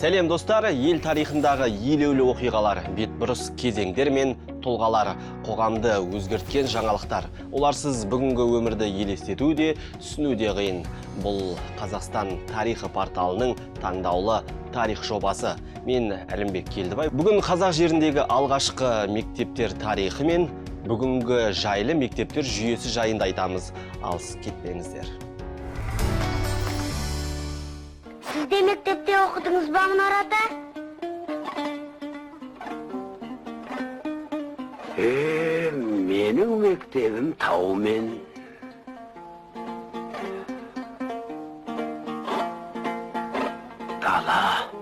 Сәлем достар, ел тарихындағы елеулі оқиғалар, бетбұрыс кезеңдер мен тұлғалар, қоғамды өзгерткен жаңалықтар. Оларсыз бүгінгі өмірді елестету де, түсіну де қиын. Бұл Қазақстан тарихы порталының таңдаулы тарих жобасы. Мен Әлімбек Келдібай. Бүгін қазақ жеріндегі алғашқы мектептер тарихы мен бүгінгі жайлы мектептер жүйесі жайында айтамыз. Алыс кетпеңіздер. Сіз де мектепте оқыдыңыз ба, Мұнар ата? Менің мектебім таумен. Дала.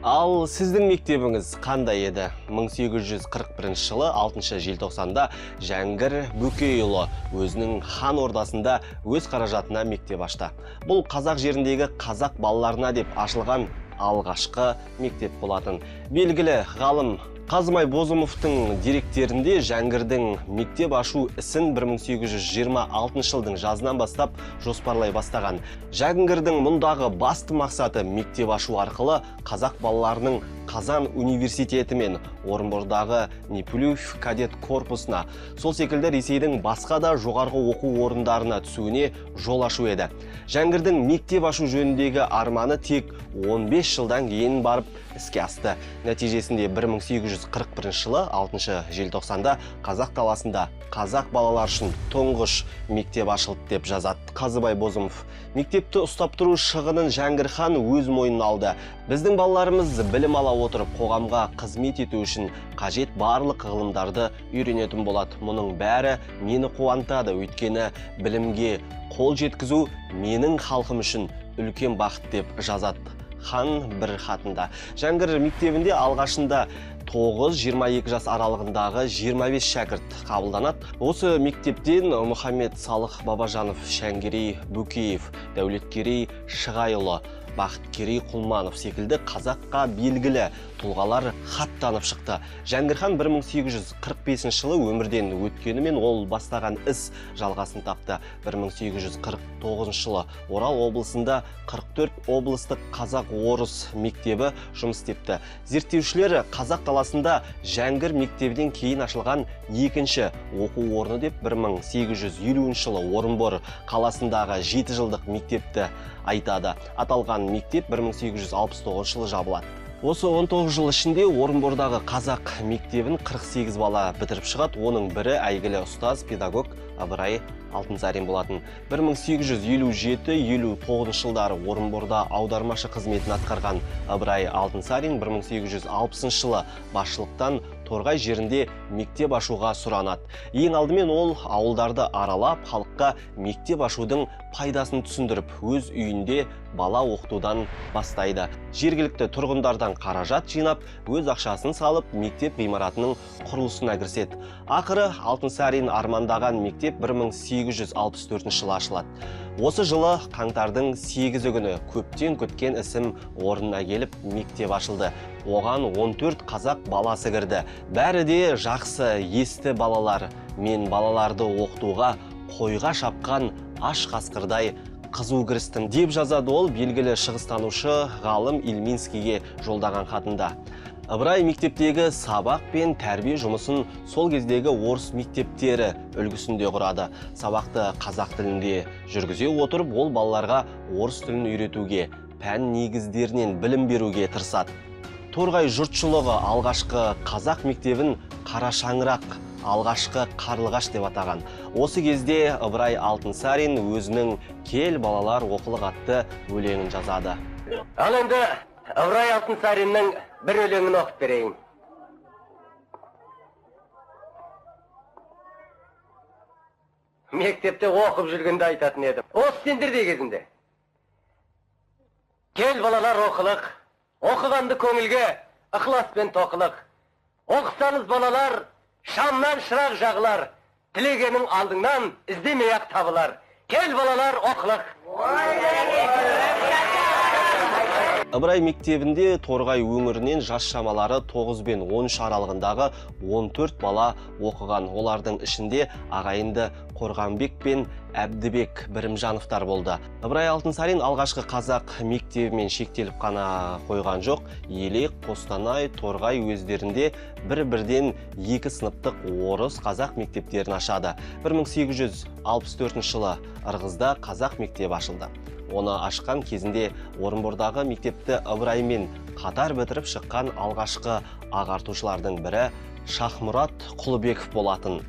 Ал сіздің мектебіңіз қандай еді? 1841 жылы 6 желтоқсанда Жәңгір Бөкейұлы өзінің хан ордасында өз қаражатына мектеп ашты. Бұл қазақ жеріндегі қазақ балаларына деп ашылған алғашқы мектеп болатын. Белгілі ғалым Қазымай Бозымовтың деректерінде Жәңгірдің мектеп ашу ісін 1826 жылдың жазынан бастап жоспарлай бастаған. Жәңгірдің мұндағы басты мақсаты мектеп ашу арқылы қазақ балаларының Қазан университеті мен Орынбордағы Неплюев кадет корпусына, сол секілді Ресейдің басқа да жоғарғы оқу орындарына түсуіне жол ашу еді. Жәңгірдің мектеп ашу жөніндегі арманы тек 15 жылдан кейін барып іске асты. Нәтижесінде 1841 жылы 6 желтоқсанда қазақ даласында қазақ балалар үшін тұңғыш мектеп ашылды деп жазады Қазыбай Бозымов. Мектепті ұстап тұру шығынын Жәңгір хан өз мойнына алды. Біздің балаларымыз білім ала отырып қоғамға қызмет ету үшін қажет барлық ғылымдарды үйренетін болады. Мұның бәрі мені қуантады, өйткені білімге қол жеткізу менің халқым үшін үлкен бақыт деп жазады хан бір хатында. Жәңгір мектебінде алғашында 9-22 жас аралығындағы 25 шәкірт қабылданады. Осы мектептен Мұхаммед Салық Бабажанов, Шәңгерей Бөкеев, Дәулеткерей Шығайұлы, Бақыткерей Құлманов секілді қазаққа белгілі тұлғалар хаттанып шықты. Жәңгір хан 1845 жылы өмірден өткенімен ол бастаған іс жалғасын тапты. 1849 жылы Орал облысында 44 облыстық қазақ-орыс мектебі жұмыс істепті. Зерттеушілер қазақ даласында Жәңгір мектебінен кейін ашылған екінші оқу орны деп 1850 жылы Орынбор қаласындағы 7 жылдық мектепті айтады. Аталған мектеп 1869 жылы жабылады. Осы 19 жыл ішінде Орынбордағы қазақ мектебін 48 бала бітіріп шығады. Оның бірі әйгілі ұстаз, педагог Ыбырай Алтынсарин болатын. 1857-59 жылдары Орынборда аудармашы қызметін атқарған Ыбырай Алтынсарин 1860 жылы басшылықтан Торғай жерінде мектеп ашуға сұранады. Ең алдымен ол ауылдарды аралап, халыққа мектеп ашудың пайдасын түсіндіріп, өз үйінде бала оқытудан бастайды. Жергілікті тұрғындардан қаражат жинап, өз ақшасын салып, мектеп ғимаратының құрылысына кіріседі. Ақыры Алтынсарин армандаған мектеп 1864 жылы ашылады. Осы жылы қаңтардың 8 күні көптен күткен ісім орнына келіп мектеп ашылды. Оған 14 қазақ баласы кірді. Бәрі де жақсы, есті балалар. Мен балаларды оқытуға қойға шапқан аш қасқырдай қызу кірістім, деп жазады ол белгілі шығыстанушы ғалым Ильминскийге жолдаған хатында. Ыбырай мектептегі сабақ пен тәрбие жұмысын сол кездегі орыс мектептері үлгісінде құрады. Сабақты қазақ тілінде жүргізе отырып, ол балаларға орыс тілін үйретуге, пән негіздерінен білім беруге тырысады. Торғай жұртшылығы алғашқы қазақ мектебін қара шаңырақ, алғашқы қарлығаш деп атаған. Осы кезде Ыбырай Алтынсарин өзінің «Кел балалар оқылық» атты өлеңін жазады. Ал енді Ыбырай Алтынсариннің бір өлеңін оқып берейін. Мектепте оқып жүргенде айтатын едім. Осы сендердей кезінде. Кел балалар оқылық, оқығанды көңілге ықыласпен тоқылық. Оқысаңыз балалар, шамнан шырақ жағылар, тілегенің алдыңнан іздемей-ақ табылар. Кел балалар оқылық. Ыбырай мектебінде Торғай өңірінен жас шамалары 9 бен 13 аралығындағы 14 бала оқыған. Олардың ішінде ағайынды Қорғанбек пен Әбдібек Бірімжановтар болды. Ыбырай Алтынсарин алғашқы қазақ мектебімен шектеліп қана қойған жоқ. Елек, Қостанай, Торғай өздерінде бір-бірден екі сыныптық орыс қазақ мектептерін ашады. 1864 жылы Ырғызда қазақ мектебі ашылды. Оны ашқан кезінде Орынбордағы мектепті Ыбыраймен қатар бітіріп шыққан алғашқы ағартушылардың бірі Шахмұрат Құлыбеков болатын.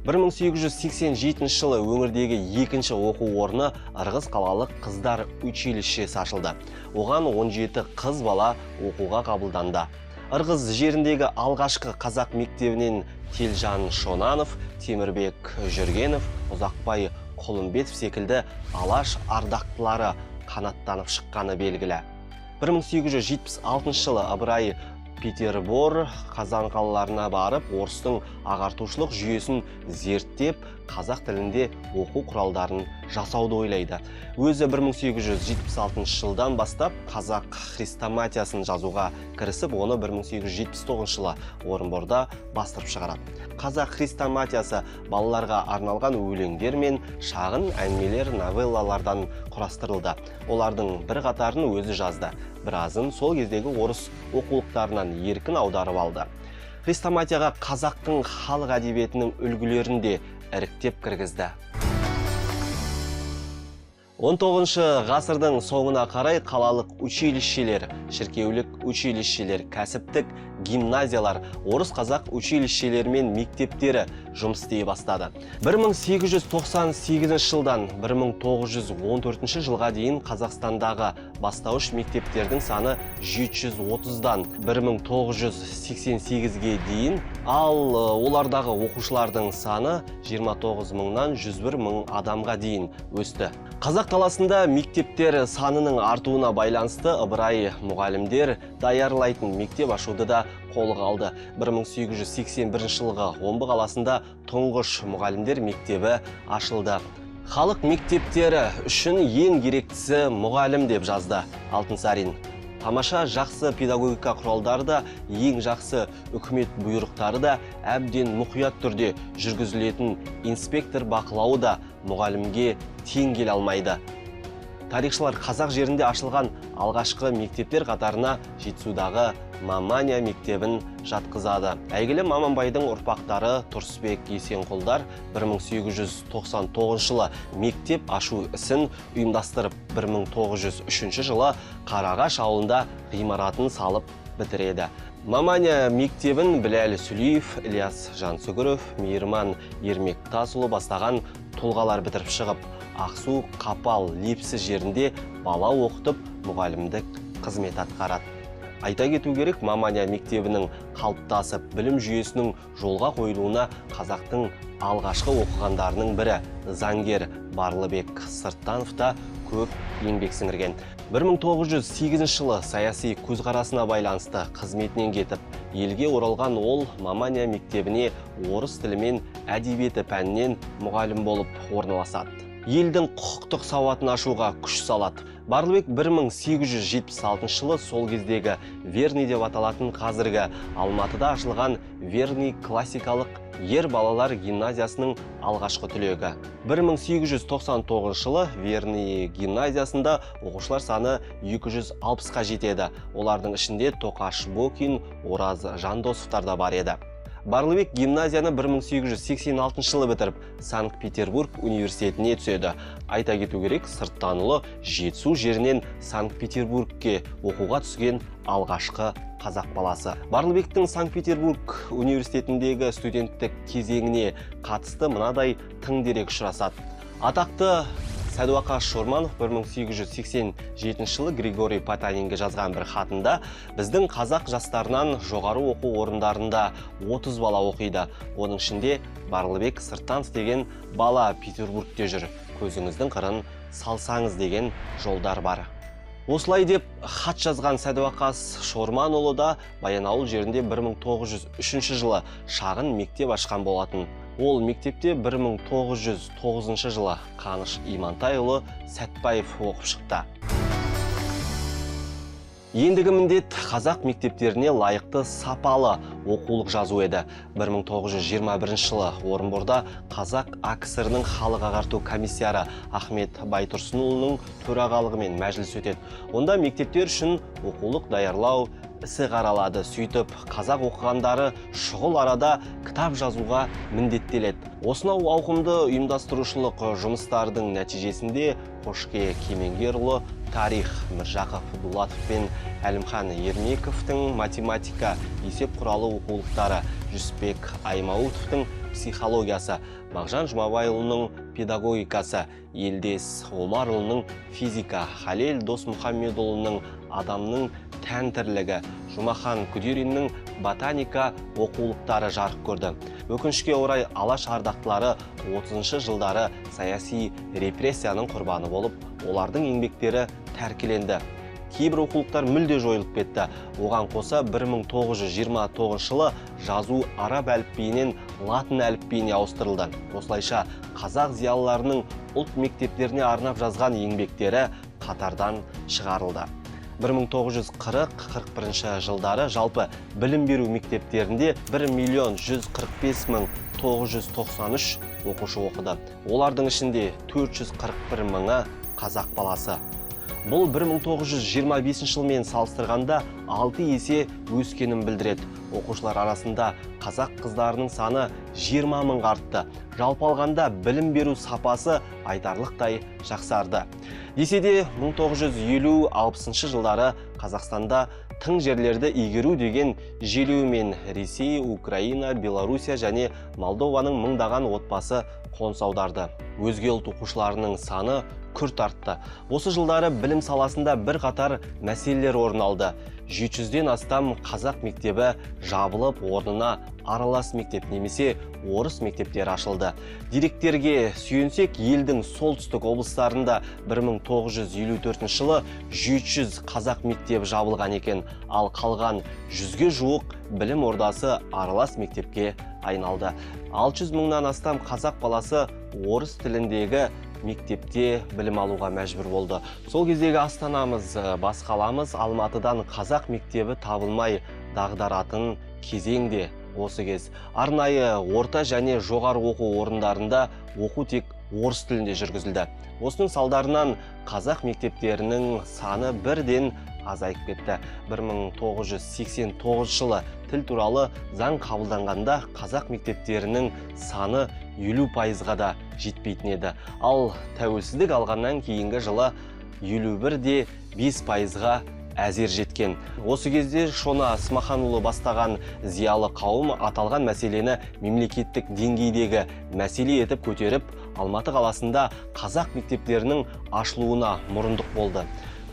1887 жылы өңірдегі екінші оқу орны Ырғыз қалалық қыздар училищесі ашылды. Оған 17 қыз бала оқуға қабылданды. Ырғыз жеріндегі алғашқы қазақ мектебінен Телжан Шонанов, Темірбек Жүргенов, Ұзақбай Құлымбетов секілді алаш ардақтылары қанаттанып шыққаны белгілі. 1876 жылы Ыбырай Петербор, Қазан қалаларына барып, орыстың ағартушылық жүйесін зерттеп, қазақ тілінде оқу құралдарын жасауды ойлайды. Өзі 1876 жылдан бастап қазақ хрестоматиясын жазуға кірісіп, оны 1879 жылы Орынборда бастырып шығарады. Қазақ хрестоматиясы балаларға арналған өлеңдер мен шағын әңгімелер, новеллалардан құрастырылды. Олардың бір қатарын өзі жазды, біразын сол кездегі орыс оқулықтарынан еркін аударып алды. Хрестоматияға қазақтың халық әдебиетінің үлгілерін де іріктеп кіргізді. 19 ғасырдың соңына қарай қалалық училищелер, шіркеулік училищелер, кәсіптік гимназиялар, орыс-қазақ училищелері мен мектептері жұмыс істей бастады. 1898 жылдан 1914 жылға дейін Қазақстандағы бастауыш мектептердің саны 730-дан 1988-ге дейін, ал олардағы оқушылардың саны 29 мыңнан 101 мың адамға дейін өсті. Қазақ даласында мектептер санының артуына байланысты Ыбырай мұғалімдер даярлайтын мектеп ашуды да қолға алды. 1881 жылғы Омбы қаласында тұңғыш мұғалімдер мектебі ашылды. Халық мектептері үшін ең керектісі мұғалім деп жазды Алтынсарин. Тамаша жақсы педагогика құралдары да, ең жақсы үкімет бұйрықтары да, әбден мұқият түрде жүргізілетін инспектор бақылауы да мұғалімге тең келе алмайды. Тарихшылар қазақ жерінде ашылған алғашқы мектептер қатарына Жетісудағы Мамания мектебін жатқызады. Әйгілі Маманбайдың ұрпақтары Тұрысбек Есенқұлдар 1899 жылы мектеп ашу ісін ұйымдастырып, 1903 жылы Қарағаш ауылында ғимаратын салып бітіреді. Мамания мектебін Біләл Сүлеев, Ілияс Жансүгіров, Мейірман Ермектасұлы бастаған тұлғалар бітіріп шығып, Ақсу, Қапал, Лепсі жерінде бала оқытып, мұғалімдік қызмет атқарады. Айта кету керек, Мамания мектебінің қалыптасып, білім жүйесінің жолға қойылуына қазақтың алғашқы оқығандарының бірі заңгер Барлыбек Сырттанов та көп еңбек сіңірген. 1908 жылы саяси көзқарасына байланысты қызметінен кетіп, елге оралған ол Мамания мектебіне орыс тілі мен әдебиеті пәнінен мұғалім болып орналасады. Елдің құқықтық сауатын ашуға күш салады. Барлыбек 1876 жылы сол кездегі Верный деп аталатын қазіргі Алматыда ашылған Верный классикалық ер балалар гимназиясының алғашқы түлегі. 1899 жылы Верный гимназиясында оқушылар саны 260-қа жетеді. Олардың ішінде Тоқаш Бокин, Ораз Жандосовтар да бар еді. Барлыбек гимназияны 1886 жылы бітіріп, Санкт-Петербург университетіне түседі. Айта кету керек, Сырттанұлы Жетісу жерінен Санкт-Петербургке оқуға түскен алғашқы қазақ баласы. Барлыбектің Санкт-Петербург университетіндегі студенттік кезеңіне қатысты мынадай тың дерек ұшырасады. Атақты Сәдуақас Шорманов 1887 жылы Григорий Потанинге жазған бір хатында біздің қазақ жастарынан жоғары оқу орындарында 30 бала оқиды. Оның ішінде Барлыбек Сырттанов деген бала Петербургте жүр. Көзіңіздің қырын салсаңыз деген жолдар бар. Осылай деп хат жазған Сәдуақас Шорманұлы да Баянауыл жерінде 1903 жылы шағын мектеп ашқан болатын. Ол мектепте 1909 жылы Қаныш Имантайұлы Сәтбаев оқып шықты. Ендігі міндет қазақ мектептеріне лайықты, сапалы оқулық жазу еді. 1921 жылы Орынборда Қазақ АКСР-ның халық ағарту комиссары Ахмет Байтұрсынұлының төрағалығымен мәжіліс өтеді. Онда мектептер үшін оқулық даярлау ісі қаралады. Сөйтіп, қазақ оқығандары шұғыл арада кітап жазуға міндеттеледі. Осынау ауқымды ұйымдастырушылық жұмыстардың нәтижесінде Қошке Кемеңгерұлы «Тарих», Міржақып Дулатов пен Әлімхан Ермековтің «Математика», есеп құралы оқулықтары, Жүсіпбек Аймауытовтың «Психологиясы», Мағжан Жұмабайұлының «Педагогикасы», Елдес Омарұлының «Физика», Халел Досмұхамедұлының «Адамның тән тірлігі», Жұмахан Күдериннің «Ботаника» оқулықтары жарық көрді. Өкінішке орай, Алаш ардақтылары 30 жылдары саяси репрессияның құрбаны болып, олардың еңбектері тәркіленді. Кейбір оқулықтар мүлде жойылып кетті. Оған қоса, 1929 жылы жазу араб әліпбиінен латын әліпбиіне ауыстырылды. Осылайша, қазақ зиялыларының ұлт мектептеріне арнап жазған еңбектері қатардан шығарылды. 1940-41 жылдары жалпы білім беру мектептерінде 1 миллион 145 мың 993 оқушы оқыды. Олардың ішінде 441 мыңы қазақ баласы. Бұл 1925 жылмен салыстырғанда 6 есе өскенін білдіреді. Оқушылар арасында қазақ қыздарының саны 20 мыңға артты. Жалпы алғанда, білім беру сапасы айтарлықтай жақсарды. Десе де, 1950-60 жылдары Қазақстанда тың жерлерді игеру деген желеумен Ресей, Украина, Белоруссия және Молдованың мыңдаған отбасы қоныс аударды. Өзге ұлт оқушыларының саны күрт артты. Осы жылдары білім саласында бірқатар мәселелер орын алды. 700-ден астам қазақ мектебі жабылып, орнына аралас мектеп немесе орыс мектептері ашылды. Деректерге сүйенсек, елдің солтүстік облыстарында 1954 жылы 700 қазақ мектебі жабылған екен, ал қалған 100-ге жуық білім ордасы аралас мектепке айналды. 600 мыңнан астам қазақ баласы орыс тіліндегі мектепте білім алуға мәжбүр болды. Сол кездегі астанамыз, бас қаламыз Алматыдан қазақ мектебі табылмай дағдаратын кезең де осы кез. Арнайы орта және жоғары оқу орындарында оқу тек орыс тілінде жүргізілді. Осының салдарынан қазақ мектептерінің саны бірден азайып кетті. 1989 жылы тіл туралы заң қабылданғанда қазақ мектептерінің саны 50%-ға да жетпейтін еді. Ал тәуелсіздік алғаннан кейінгі жылы 51,5%-ға әзер жеткен. Осы кезде Шона Смаханұлы бастаған зиялы қауым аталған мәселені мемлекеттік деңгейдегі мәселе етіп көтеріп, Алматы қаласында қазақ мектептерінің ашылуына мұрындық болды.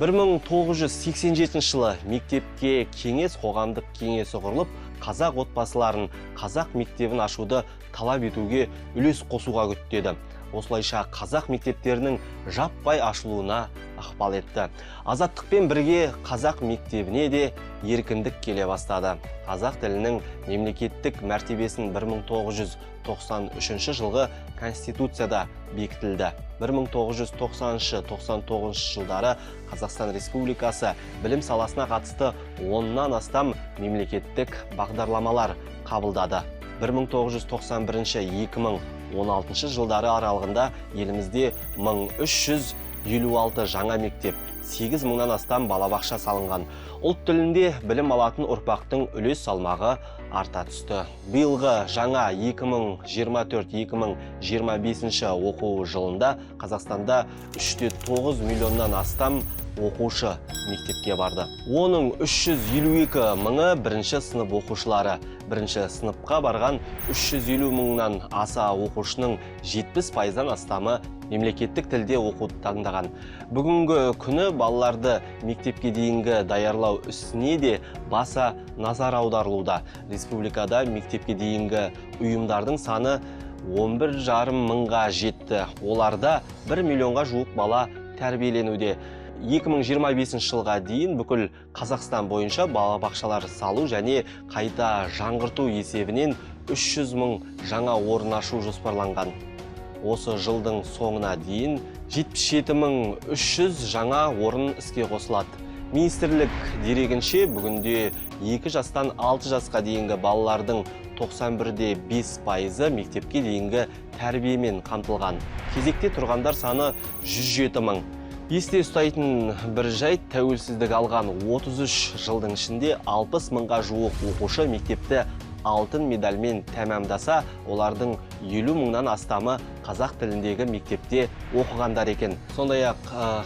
1987 жылы мектепке кеңес қоғамдық кеңесі құрылып, қазақ отбасыларын қазақ мектебін ашуды талап етуге үлес қосуға күттеді. Осылайша, қазақ мектептерінің жаппай ашылуына ықпал етті. Азаттықпен бірге қазақ мектебіне де еркіндік келе бастады. Қазақ тілінің мемлекеттік мәртебесін 1993 жылғы Конституцияда бекітілді. 1990-99 жылдары Қазақстан Республикасы білім саласына қатысты 10-нан астам мемлекеттік бағдарламалар қабылдады. 1991-2016 жылдары аралығында елімізде 1356 жаңа мектеп, 8 мыңнан астам балабақша салынған. Ұлт тілінде білім алатын ұрпақтың үлес салмағы арта түсті. Биылғы жаңа 2024-2025 оқу жылында Қазақстанда 3,9 миллионнан астам оқушы мектепке барды. Оның 352 мыңы бірінші сынып оқушылары. Бірінші сыныпқа барған 350 мыңнан аса оқушының 70%-дан астамы мемлекеттік тілде оқуды таңдаған. Бүгінгі күні балаларды мектепке дейінгі даярлау ісіне де баса назар аударылуда. Республикада мектепке дейінгі ұйымдардың саны 11,5 мыңға жетті. Оларда 1 миллионға жуық бала тәрбиеленуде. 2025 жылға дейін бүкіл Қазақстан бойынша балабақшалар салу және қайта жаңғырту есебінен 300 мың жаңа орын ашу жоспарланған. Осы жылдың соңына дейін 77 300 жаңа орын іске қосылады. Министрлік дерегінше, бүгінде 2 жастан 6 жасқа дейінгі балалардың 91,5%-ы мектепке дейінгі тәрбиемен қамтылған. Кезекте тұрғандар саны 107 мың. Есте ұстайтын бір жайт: тәуелсіздік алған 33 жылдың ішінде 60 мыңға жуық оқушы мектепті алтын медальмен тәмамдаса, олардың 50 мыңнан астамы қазақ тіліндегі мектепте оқығандар екен. Сондай-ақ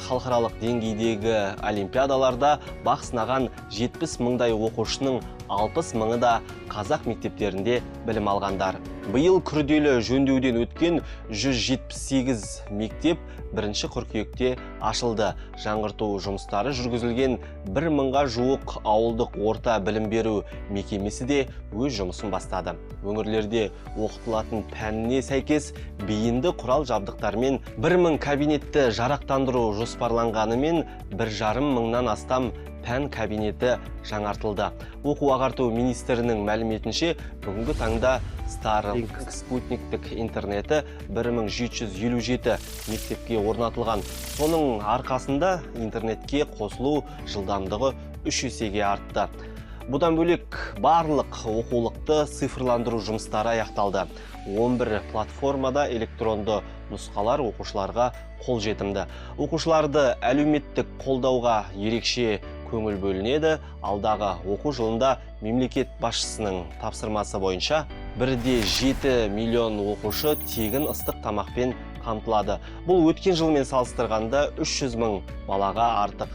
халықаралық деңгейдегі олимпиадаларда бақ сынаған 70 мыңдай оқушының 60 мыңы да қазақ мектептерінде білім алғандар. Биыл күрделі жөндеуден өткен 178 мектеп 1 қыркүйекте ашылды. Жаңғырту жұмыстары жүргізілген 1 мыңға жуық ауылдық орта білім беру мекемесі де өз жұмысын бастады. Өңірлерде оқытылатын пәніне сәйкес бейінді құрал жабдықтармен 1000 кабинетті жарақтандыру жоспарланғанымен, 1,5 мыңнан астам пән кабинеті жаңартылды. Оқу ағарту министрінің мәліметінше, бүгінгі таңда Starlink спутниктік интернеті 1757 мектепке орнатылған. Соның арқасында интернетке қосылу жылдамдығы 3 есеге артты. Бұдан бөлек, барлық оқулықты цифрландыру жұмыстары аяқталды. 11 платформада электронды нұсқалар оқушыларға қолжетімді. Оқушыларды әлеуметтік қолдауға ерекше көңіл бөлінеді. Алдағы оқу жылында мемлекет басшысының тапсырмасы бойынша 1,7 миллион оқушы тегін ыстық тамақпен қамтылады. Бұл өткен жылмен салыстырғанда 300 мың балаға артық.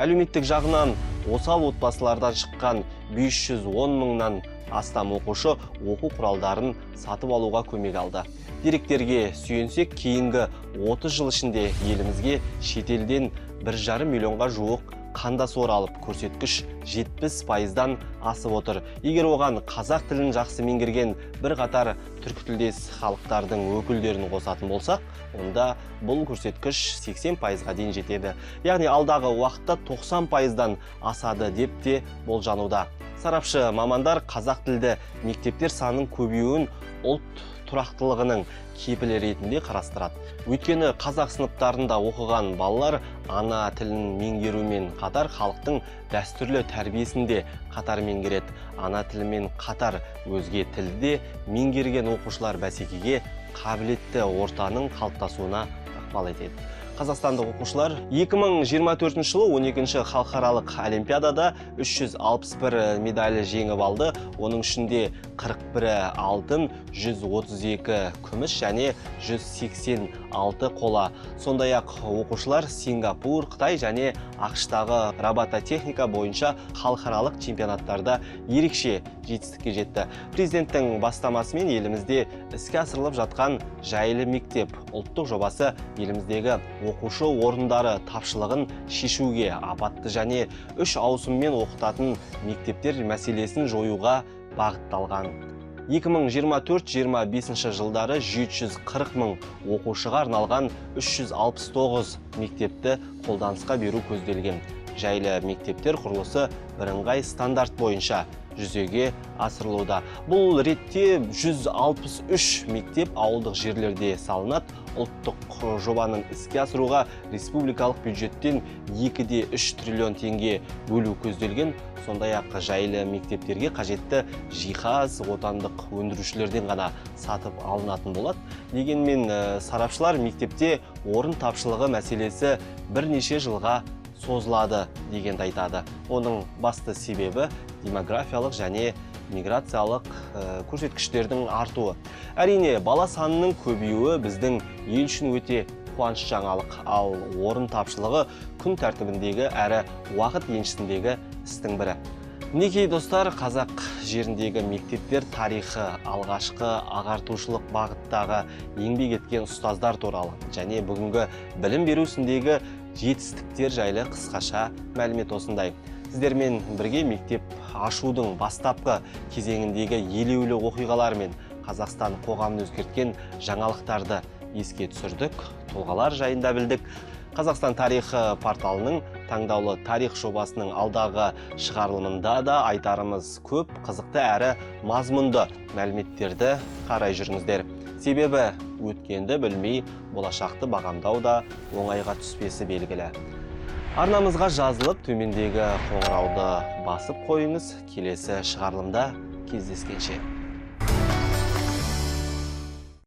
Әлеуметтік жағынан осал отбасылардан шыққан 510 мыңнан астам оқушы оқу құралдарын сатып алуға көмек алды. Деректерге сүйенсек, кейінгі 30 жыл ішінде елімізге шетелден 1,5 миллионға жуық қандас оралып, көрсеткіш 70%-дан асып отыр. Егер оған қазақ тілін жақсы меңгерген бірқатар түркітілдес халықтардың өкілдерін қосатын болсақ, онда бұл көрсеткіш 80%-ға дейін жетеді. Яғни алдағы уақытта 90%-дан асады деп те болжануда. Сарапшы мамандар қазақ тілді мектептер санының көбеюін ұлт тұрақтылығының кепілі ретінде қарастырады. Өйткені қазақ сыныптарында оқыған балалар ана тілін меңгерумен қатар халықтың дәстүрлі тәрбиесін де қатар меңгереді. Ана тілімен қатар өзге тілді де меңгерген оқушылар бәсекеге қабілетті ортаның қалыптасуына ықпал етеді. Қазақстандық оқушылар 2024 жылы 12-ші халықаралық олимпиадада 361 медаль жеңіп алды. Оның ішінде 41-і алтын, 132 күміс және 186 қола. Сондай-ақ оқушылар Сингапур, Қытай және АҚШ-тағы робототехника бойынша халықаралық чемпионаттарда ерекше жетістікке жетті. Президенттің бастамасымен елімізде іске асырылып жатқан «Жайлы мектеп» ұлттық жобасы еліміздегі оқушы орындары тапшылығын шешуге, апатты және 3 ауысыммен оқытатын мектептер мәселесін жоюға бағытталған. 2024-25 жылдары 740 мың оқушыға арналған 369 мектепті қолданысқа беру көзделген. Жайлы мектептер құрылысы бірыңғай стандарт бойынша жүзеге асырылуда. Бұл ретте 163 мектеп ауылдық жерлерде салынады. Ұлттық жобаның іске асыруға республикалық бюджеттен 2,3 триллион теңге бөлу көзделген. Сондай-ақ жайлы мектептерге қажетті жиһаз отандық өндірушілерден ғана сатып алынатын болады. Дегенмен сарапшылар мектепте орын тапшылығы мәселесі бірнеше жылға созылады дегенді айтады. Оның басты себебі демографиялық және миграциялық көрсеткіштердің артуы. Әрине, бала санының көбеюі біздің ел үшін өте қуанышты жаңалық, ал орын тапшылығы күн тәртібіндегі әрі уақыт еншісіндегі істің бірі. Мінекей, достар, қазақ жеріндегі мектептер тарихы, алғашқы ағартушылық бағыттағы еңбек еткен ұстаздар туралы және бүгінгі білім беру ісіндегі жетістіктер жайлы қысқаша мәлімет осындай. Сіздермен бірге мектеп ашудың бастапқы кезеңіндегі елеулі оқиғалар мен Қазақстан қоғамын өзгерткен жаңалықтарды еске түсірдік, тұлғалар жайында білдік. Қазақстан тарихы порталының таңдаулы тарих жобасының алдағы шығарылымында да айтарымыз көп, қызықты әрі мазмұнды мәліметтерді қарай жүріңіздер. Себебі өткенді білмей болашақты бағамдау да оңайға түспесі белгілі. Арнамызға жазылып, төмендегі қоңырауды басып қойыңыз. Келесі шығарылымда кездескенше.